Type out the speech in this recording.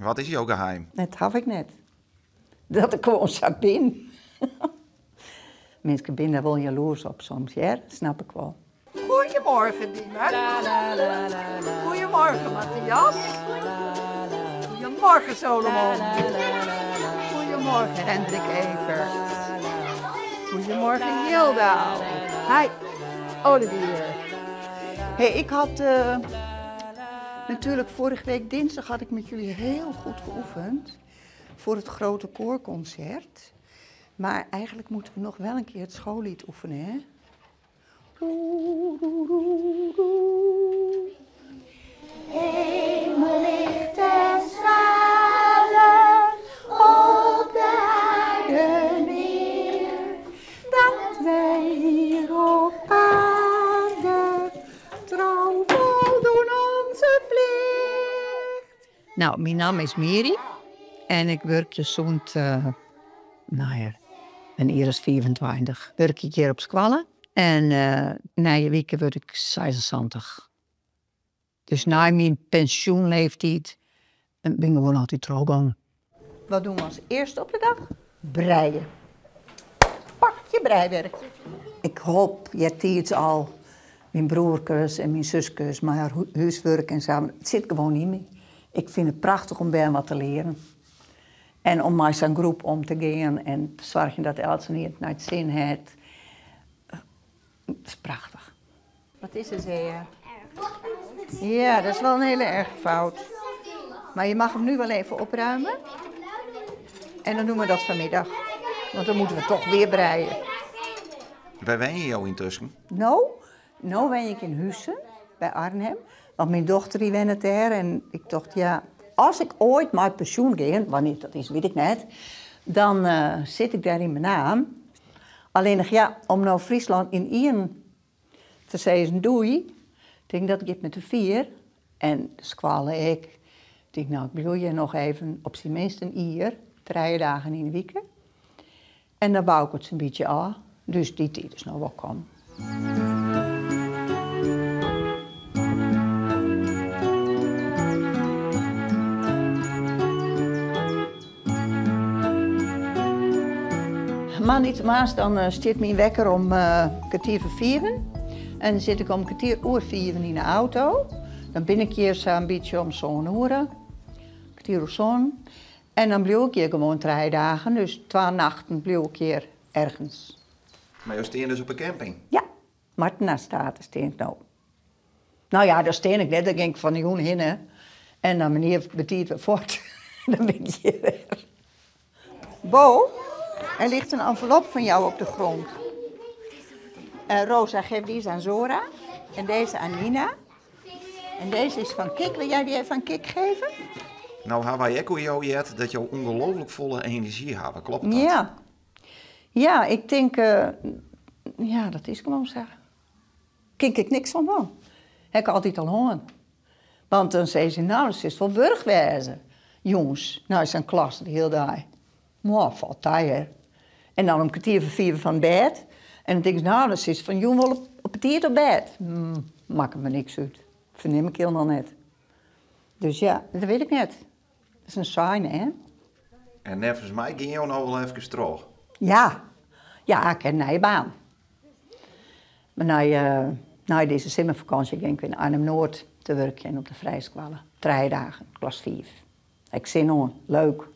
Wat is jo geheim? Dat haw ik net. Dat ik gewoan sa bin. Minsken binne dêr wol jaloers op soms, hear. Snap ik wol. Goedemorgen Diemer. Goedemorgen Matthias. Goedemorgen Solomon. Goedemorgen Hendrik Evert. Goedemorgen Jildau. Hi Olivier. Hey, ik had natuurlijk vorige week dinsdag had ik met jullie heel goed geoefend voor het grote koorconcert. Maar eigenlijk moeten we nog wel een keer het schoollied oefenen, hè? Hemellicht en stralen op de aarde neer, dat wij hier op aarde trouw voldoen onze plicht. Nou, myn namme is Mary en ik wurkje sûnt, nou ja, in jier as 25 wurkje ik hjir op skoalle. En nije wike wurd ik 76. Dus nei myn pensjoenleeftiid bin ik gewoan altyd trochgongen. Wat doen we as earste op de dag? Breien. Pak je breiwerk. Ik holp eartiids al myn broerkes en myn suskes mei har húswurk en sa. It sit gewoan yn my. Ik fyn it prachtich om bern wat te learen. En om mei sa'n groep om te gean en te soargjen dat eltsenien it nei it sin hat. Dat is prachtich. Wat is er, Zea? Ja, dat is wel een hele erge fout. Maar je mag hem nu wel even opruimen. En dan doen we dat vanmiddag. Want dan moeten we toch weer breien. Wêr wenje jo yntusken? No, no wenje ik yn Huissen, by Arnhem. Want myn dochter dy wennet dêr en ik tocht, ja, as ik oait mei pensjoen gean, wannear't dat is, wit ik net, dan sit ik dêr yn Menaam. Allinnich ja, om no Fryslân yn ien te sizzen doei, tink dat giet my te fier. En de skoalle ek. Tink no, ik bliuw hjir noch even op syn minst in jier, trije dagen yn 'e wike. En dan bou ik it sa'n bytsje ôf. Dus dy tiid is no wol kommen. Moandeitemoarns dan stiet myn wekker om kertier foar fiven. En dan sit ik om kertier oer fiven yn de auto. Dan bin ik hjir sa'n bytsje om sân oere, kertier oer sân. En dan bliuw ik hjir gewoan trije dagen, dus twa nachten bliuw ik hjir ergens. Mar jo stean dus op 'e camping? Ja, Martenastate stean ik no. No ja, dêr stean ik net, dêr gean ik fan 'e jûn hinne. En dan menear betiid wer fuort, dan bin ik hjir wer. Bo, er ligt een envelop van jou op de grond. Rosa, geef deze aan Zora en deze aan Nina. En deze is van Kik. Wil jij die even aan Kik geven? No ha wy ek oer jo heard dat jo ûngelooflik folle enerzjy hawwe, kloppet dat? Ja. Ja, ik tink, ja, dat is gewoan sa. Kin ik niks oan dwaan. Ha ik altyd al hân. Want dan sizze se, no, dan silst wol wurch wêze, jûns, nei sa'n klas de hiele dei. Moai, falt ta hear. En dan om kertier foar fiven fan bêd. En dan tinke se, no, dan silst fan jûn wol op 'e tiid op bêd. Makket my niks út. Fernim ik hielendal net. Dus ja, dat wit ik net. Dat is in seine, hè? En neffens my gean jo no wol efkes troch. Ja. Ja, ik ha in nije baan. Mar nei dizze simmerfakânsje gean ik wer nei Arnhem-Noard te wurkjen op de frije skoalle. Trije dagen, klas fiif. Ha ik sin oan. Leuk.